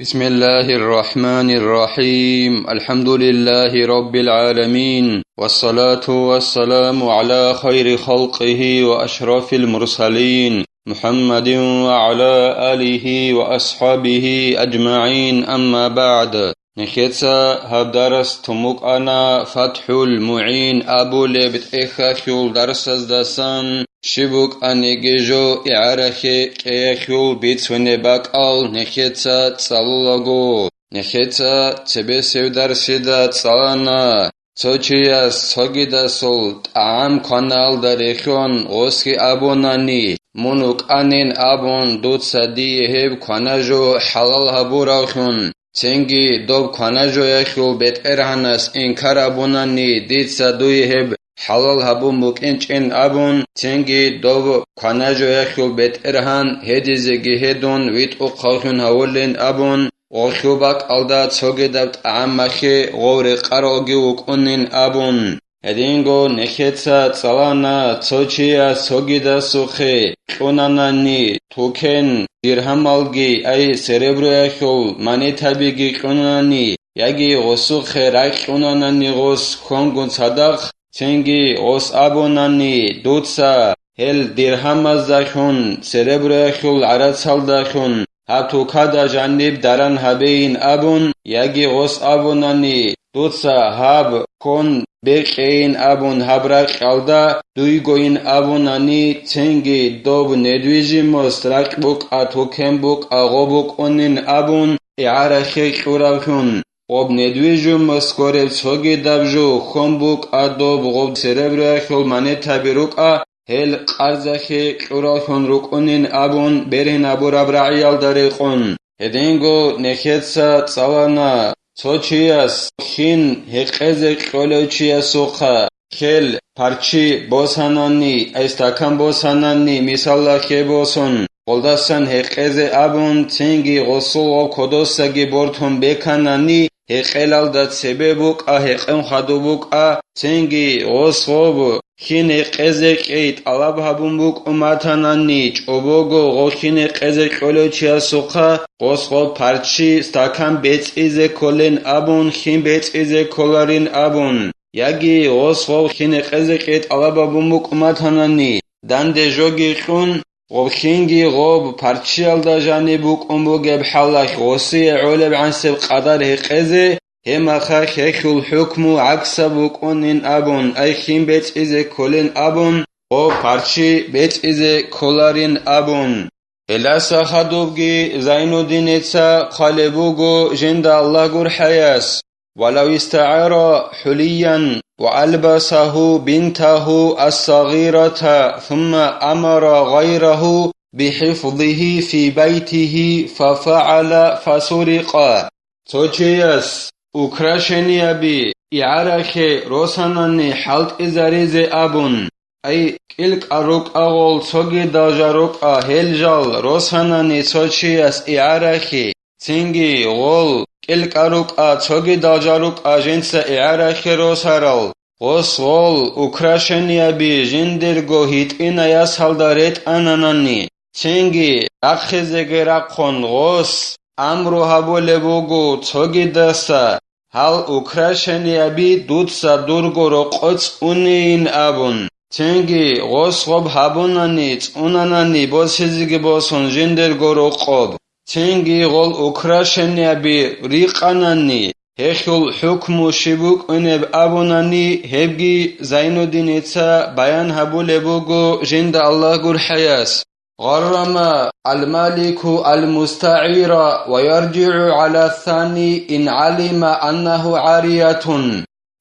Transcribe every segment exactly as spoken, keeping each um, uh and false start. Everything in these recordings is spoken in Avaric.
بسم الله الرحمن الرحيم. الحمد لله رب العالمين. والصلاة والسلام على خير خلقه وأشرف المرسلين محمد وعلى آله وأصحابه أجمعين. أما بعد. Нехеца гьаб дарас тун букӀана ФатхӀул МугӀин абулеб тӀехьалъул дарсаздасан, щиб букӀаниги жо игӀарахъе кьеялъул бицунеб бакӀал нехеца цӀалулаго. Нехеца цебесев дарсида цӀалана, цо чияс цогидасул тӀагӀам кваналда рехьон гъосги абунани, мун вукӀанин абун, дуца дие гьеб кванажо хӀалал гьабуравлъун, цинги доб кванажоялъул бетӀергьанас инкар абунани, дица дуе гьеб хӀалал гьабун букӀинчӀин абун, цинги доб кванажоялъул бетӀергьан гьедизеги гьедун витӀухъавлъун гьавулин абун, гъолъул бакӀалда цогидаб тӀагӀамалъе гъов рекъаралги вукӀунин абун. Гьединго нехеца цӀалана, цо чияс цогидасухъе кьунанани тукен, диргьамалги, ай сереброялъул монетабиги кьунанани, яги гъосухъе ракь кьунанани гъос хьонгун цадахъ, цинги гъос абунани, дуца гьел диргьамаздалъун, сереброялъул гӀарацалдалъун гьаб тукада жаниб даран гьабейин абун, яги гъос абунани, дуца гьаб ккун бекьейин абун гьаб ракьалда дуйгойин абунани, цинги доб недвижимост ракь букӀа, тукен букӀа, гъоб букӀунин абун, игӀарахъе кьуравлъун, гъоб недвижимост гуреб цогидаб жо хьон букӀа, доб гъоб сереброялъул монетаби рукӀа, гьел къарзахъе кьураллъун рукӀунин абун бергьинабураб рагӀиялда рекъон. Гьединго нехеца цӀалана, цо чияс хин гьекъезе кьолев чиясухъа хел парччи босанани, ай стакан босанани, мисалалъе босун, гъолдасан гьекъезе абун, цинги гъосул гъоб кодосаги бортун беканани, гьекъелалда цебе букӀа, гьекъон хадуб букӀа, цинги гъос гъоб хин гьекъезе кьей тӀалаб гьабун букӀун батанани, чӀобого гъов хин гьекъезе кьолев чиясухъа гъос гъоб парччи, стакан бецӀизе кколин абун, хин бецӀизе кколарин абун, яги гъос гъов хин гьекъезе кьей тӀалаб гьабун букӀун батанани, данде жоги кьун, гъоб хинги гъоб парччиялда жаниб букӀун бугеб хӀалалъ гъосие гӀолеб гӀансеб къадар гьекъезе, гьеб мехалъ гьелъул хӀукму гӀаксаб букӀунин абун, ай хин бецӀизе кколин абун, гъоб парччи бецӀизе кколарин абун. Гьелдаса хадубги Зайнуддиница хъвалеб буго жинда Аллагь гурхӀаяс: ولو استعار حليا وألبسه بنته الصغيرة ثم أمر غيره بحفظه في بيته ففعل فسرق. Цо чияс украшенияби игӀарахъе росанани хӀалтӀизаризе абун, ай кӀилкӀа рукӀа гъол цогидал жал рукӀа гьел жал росанани цо чияс игӀарахъе, цинги гъол кӀилкӀа рукӀа цогидал жал рукӀа жинца игӀарахъе росарал, гъос гъол украшенияби жиндирго гьитӀина ясалда ретӀананани, цинги рахъизеги рахъун гъос амру гьабулеб буго цогидаса, гьал украшенияби дуца дурго рокъоб цӀунейин абун, цинги гъос гъоб гьабунани цӀунанани босизеги босун жиндирго рокъоб, цинги гъол украшенияби рикъанани, гьелъул хӀукму щиб букӀунеб абунани, гьебги Зайнуддиница баян гьабулеб буго жинда Аллагь гурхӀаяс. غرم المالك المستعير ويرجع على الثاني إن علم أنه عارية.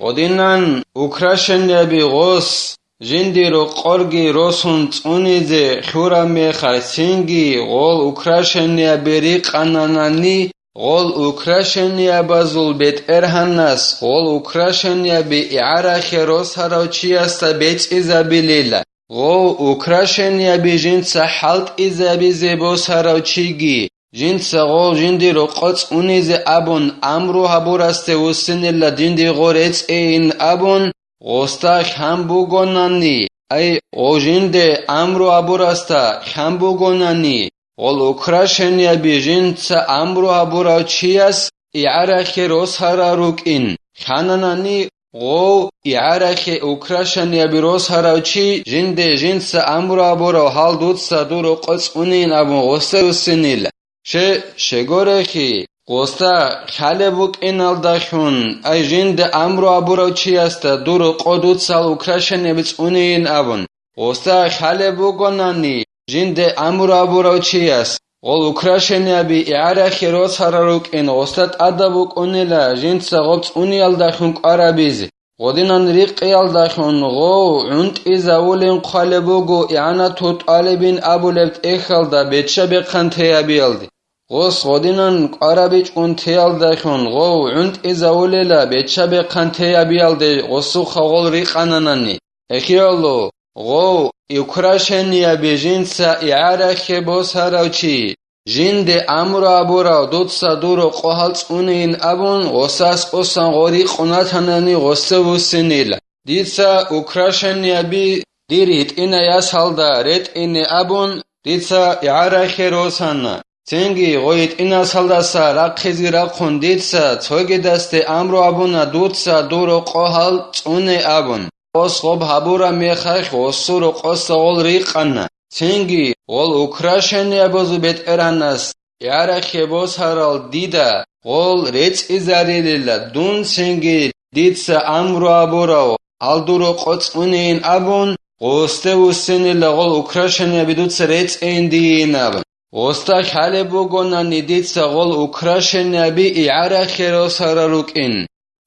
Гъодинан украшенияби гъос жиндир рокъорги росун цӀунизе лъураб мехалъ цинги гъол украшенияби рикъананани, гъол украшениябазул бетӀергьанас гъол украшенияби игӀарахъе росарав чиясда бецӀизабилила. Гъов украшенияби жинца хӀалтӀизабизе босарав чиги, жинца гъов жиндир рокъоб цӀунизе абун амру гьабурасде вуссинила динде гъо рецӀейин абун, гъосда хъан бугонани, ай, гъов жинде амру гьабурасда хъан бугонани, гъол украшениеби жинца амру гьабурав чияс игӀарахъе росарал рукӀин, хананани гъов игӀарахъе украшениеби росарав чи жинде жинца амру гьабурав гьал дуца дур рокъо цӀунейин абун гъосда руссинила. Ще, щегорехи, гъосда хъалеб букӀиналдалъун, ай жинда амру абурав чиясда дур рокъо дуцал украшениеби цӀунейин абун, гъосда хъалеб бугонани, жинда амру абурав чияс, гъол украшениеби игӀарахъе росарал рукӀин гъосда тӀадаб букӀунила жинца гъоб цӀуниялдалъун кӀварабизе. Гъодинан рикъиялдалъун гъов гӀунтӀизавулин хъвалеб буго игӀанатул тӀалибин абулеб тӀехьалда бечча-бехъан теябиялде. Гъос гъодинан кӀварабичӀун теялдалъун гъов гӀунтӀизавулела бечча-бехъан теябиялде гъосухъа гъол рикъананани. Эхиялъул гъов украшениеби жинца игӀарахъе босарав чи, жинде амру абурав дуца дур рокъо гьал цӀунейин абун, гъосас къосан гъо рикъун ратанани гъосда вуссинила. Дица украшениеби дир гьитӀинай ясалда ретӀине абун, дица игӀарахъе росана. Цинги гъо гьитӀинасалдаса рахъизе рахъун дица цогидасде амру абуна дуца дур рокъо гьал цӀуне абун. Гъос гъоб гьабураб мехалъ гъосул рокъоса гъол рикъана. Цинги гъол украшениябазул бетӀергьанас игӀарахъе босарал дида гъол рецӀизарилила дун, цинги дица амру абурав гьал дур рокъо цӀунейин абун, гъосде вуссинила гъол украшениеби дуца рецӀейин дийин абун. Гъосда хъалеб бугонани дица гъол украшениеби игӀарахъе росарал рукӀин.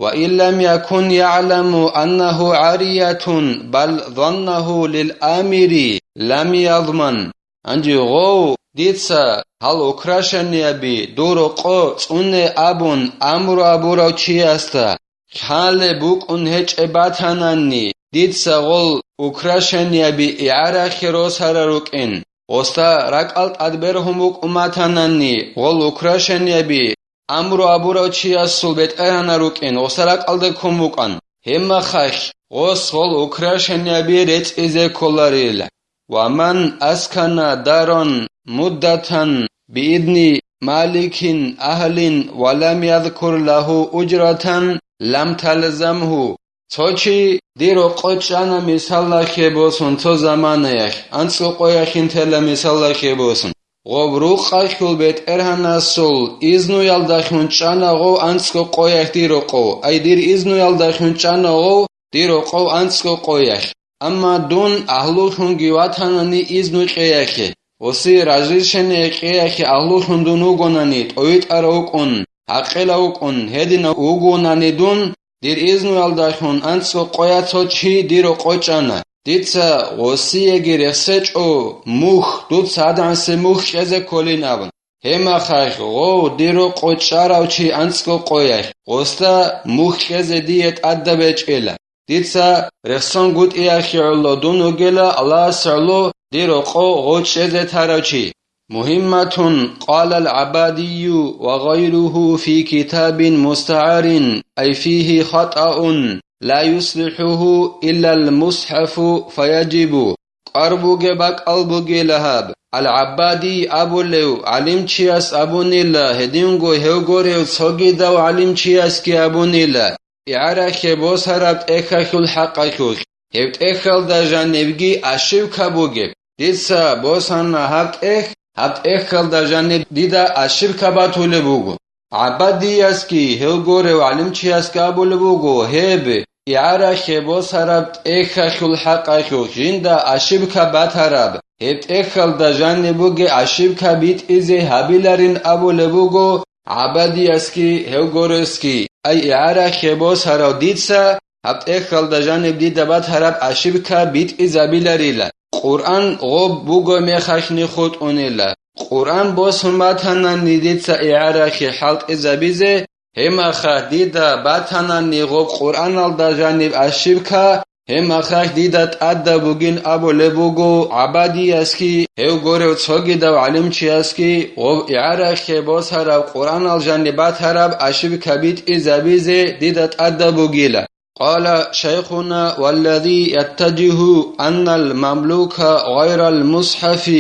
وإن لم يكن يعلم أنه عارية بل ظنه للآمر لم يضمن. Гьанже гъов дица гьал украшениеби дур рокъо цӀуне абун амру абурав чиясда хъалеб букӀун гьечӀеб батанани, дица гъол украшениеби игӀарахъе росарал рукӀин, гъосда ракӀал тӀад бергьун букӀун батанани гъол украшениеби амру абурав чиясул бетӀергьанал рукӀин гъосда ракӀалде ккун букӀан, гьеб мехалъ гъос гъол украшениеби рецӀизе кколарила. ومن أسكن دارا مدة بإذن مالك أهل ولم يذكر له أجرة لم تلزمه. Цо чи дир рокъо чӀана, мисалалъе босун, цо заманаялъ, анцӀго къоялъ тела, мисалалъе босун. Гъоб рукъалъул бетӀергьанасул изнуялдалъун чӀана гъов анцӀго къоялъ дир рокъов, ай дир изнуялдалъун чӀана гъов дир рокъов анцӀго къоялъ. Амма дун агьлулъунги ватанани изну кьеялъе, гъоси разилъене кьеялъе агьлулъун дун вугонани, тӀовитӀарав вукӀун, гӀакъилав вукӀун, гьединав вугонани дун, дир изнуялдалъун анцӀго къоялъ цо чи дир рокъо чӀана. Дица гъосиеги рехсечӀо мухь, дуца гьадинаб мухь кьезе кколин абун. Гьеб мехалъ гъов дир рокъо чӀарав чи анцӀго къоялъ, гъосда мухь кьезе дие тӀадаб гьечӀила. Дица рехсон гутӀиялъе гӀоло дун вугила Аллагьасе гӀоло дир рокъо гъов чӀезе тарав чи. مهمة قال العبادي وغيره في كتاب مستعار، أي فيه خطأ لا يصلحه إلا المصحف فيجب. КӀвар бугеб бакӀал бугила гьаб. Ал-ГӀаббадий абулев гӀалимчияс абунила, гьединго гьев гурев цогидав гӀалимчиясги абунила, игӀарахъе босараб тӀехьалъул хӀакъалъулъ, гьеб тӀехьалда жанибги ошибка бугеб. Дица босана гьаб тӀехь, гьаб тӀехьалда жаниб дида ошибка батулеб буго. ГӀаббадиясги гьев гурев гӀалимчиясги абулеб буго, гьеб игӀарахъе босараб тӀехьалъул хӀакъалъулъ жинда ошибка батараб, гьеб тӀехьалда жаниб бугеб ошибка битӀизе гьабиларин абулеб буго ГӀаббадиясги гьев гуресги, ай игӀарахъе босарав дица гьаб тӀехьалда жаниб дида батараб ошибка битӀизабиларила. Къуръан гъоб буго мехалъни хутӀунила. Къуръан босун батанани дица игӀарахъе хӀалтӀизабизе, гьеб мехалъ дида батанани гъоб Къуръаналда жаниб ошибка, гьеб мехалъ дида тӀадаб бугин абулеб буго ГӀаббадиясги гьев гурев цогидав гӀалимчиясги, гъоб игӀарахъе босараб Къуръанал жаниб батараб ошибка битӀизабизе дида тӀадаб бугила. قال شيخنا: والذي يتجه أن المملوك غير المصحف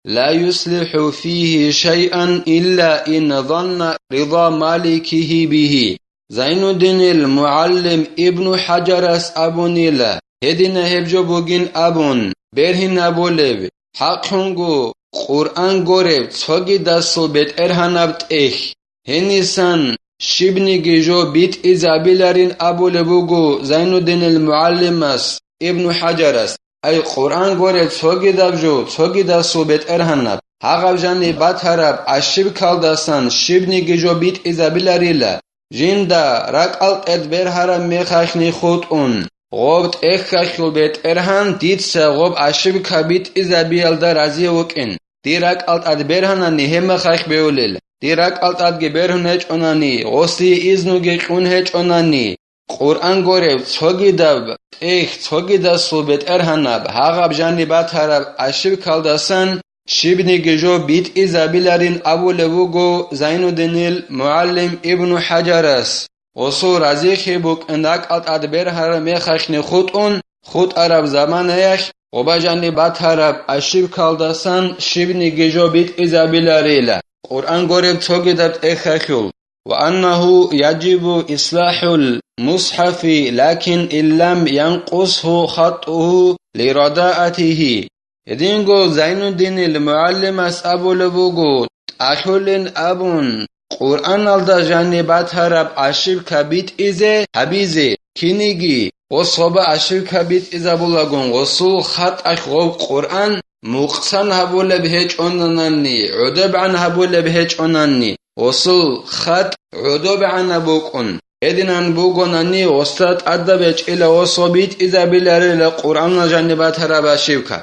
لا يصلح فيه شيئا إلا إن ظن رضا مالكه به. Зайнуддинил мугӀалим Ибну ХӀаджарас абунила, гьедина гьеб жо бугин абун, бергьинабулеб, хӀакълъунго Къуръан гореб цогидасул бетӀергьанаб тӀехь, гьенисан щибниги жо битӀизабиларин абулеб буго Зайнуддинил мугӀалимас Ибну ХӀаджарас. Ай, Къуръан гореб цогидаб жо, цогидасул бетӀергьанаб, гьагъаб жаниб батараб ошибкалдасан щибниги жо битӀизабиларила, жинда ракӀал тӀад бергьараб мехалъни хутӀун, гъоб тӀехьалъул бетӀергьан дица гъоб ошибка битӀизабиялда разие вукӀин. Дир ракӀал тӀад бергьанани гьеб мехалъ бевулел, дир ракӀал тӀадги бергьун гьечӀонани, гъосие изнуги кьун гьечӀонани, Къуръан гореб цогидаб тӀехь, цогидасул бетӀергьанаб, гьагъаб жаниб батараб ошибкалдасан щибниги жо битӀизабиларин абулеб буго Зайнуддинил мугӀалим Ибну ХӀаджарас. Гъосул разихъе букӀин ракӀал тӀад бергьараб мехалъни хутӀун, хутӀараб заманаялъ гъоба жаниб батараб ошибкалдасан щибниги жо битӀизабиларила, Къуръан гореб цогидаб тӀехьалъул. وأنه يجب إصلاح المصحف لكن إن لم ينقصه خطه لرداءته. Гьединго Зайнуддинил мугӀалимас абулеб буго, тӀалъулин абун, Къуръаналда жаниб батараб ошибка битӀизе гьабизе киниги, ва цоба ошибка битӀизабулагун гъосул хатӀалъ гъов Къуръан мукъсан гьабулеб гьечӀонанани, гӀодобегӀан гьабулеб гьечӀонани, гъосул хатӀ гӀодобегӀанаб букӀун. Гьединан бугонани, гъосда тӀадаб гьечӀила гъосо битӀизабиларила Къуръанал жаниб батараб ошибка.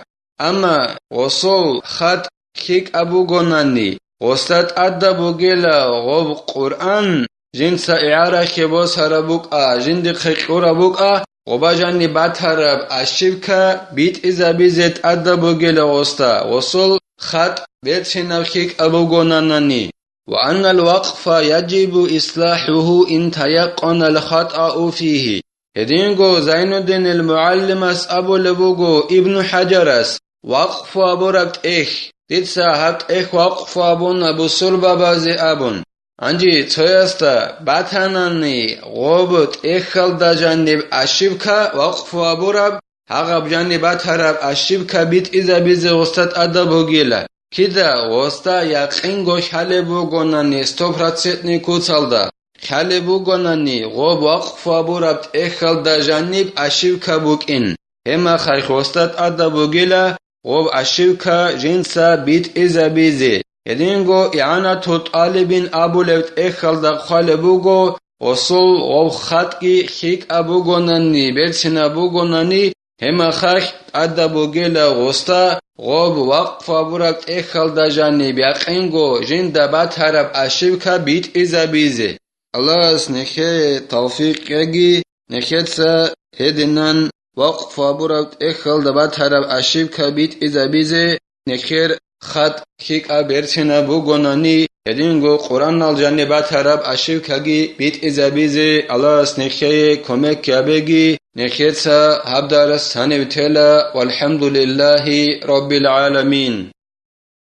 Амма гъосул хатӀ лъикӀаб бугонани, гъосда тӀадаб бугила гъоб Къуръан, жинца игӀарахъе босараб букӀа, жиндихъе кьураб букӀа, гъоба жаниб батараб ошибка битӀизабизе тӀадаб бугила гъосда, гъосул хатӀ берцинаб лъикӀаб бугонанани. وأن الوقف يجب إصلاحه إن تيقن الخطأ فيه. Гьединго Зайнуддинил мугӀалимас абулеб буго Ибну ХӀаджарас, вакъфу абураб тӀехь, дица гьаб тӀехь вакъфу абуна бусурбабазе абун. Гьанже цоясда батанани гъоб тӀехьалда жаниб ошибка вакъфу абураб, гьагъаб жаниб батараб ошибка битӀизабизе гъосда тӀадаб бугила. Кида гъосда якъинго лъалеб бугонани, стопроцентный куцалда лъалеб бугонани, гъоб вакъфу абураб тӀехьалда жаниб ошибка букӀин, гьеб мехалъ гъосда тӀадаб бугила гъоб ошибка жинца битӀизабизе. Гьединго ИгӀанату тӀалибин абулеб тӀехьалда хъвалеб буго, гъосул гъоб хатӀги лъикӀаб бугонани, берцинаб бугонани, гьеб мехалъ тӀадаб бугила гъосда гъоб вакъфу абураб тӀехьалда жаниб якъинго жинда батараб ошибка битӀизабизе. Аллагьас нехее тавфикъ кьеги, нехеца гьединан вакъфу абураб тӀехьалда батараб ошибка битӀизабизе, нехер хатӀ лъикӀаб берцинаб бугонани, гьединго Къуръанал жаниб батараб ошибкаги битӀизабизе Аллагьас нехее кумек гьабеги, нехеца гьаб дарс гьанив тела. ВалхӀамдулиллагьи раббил гӀаламин.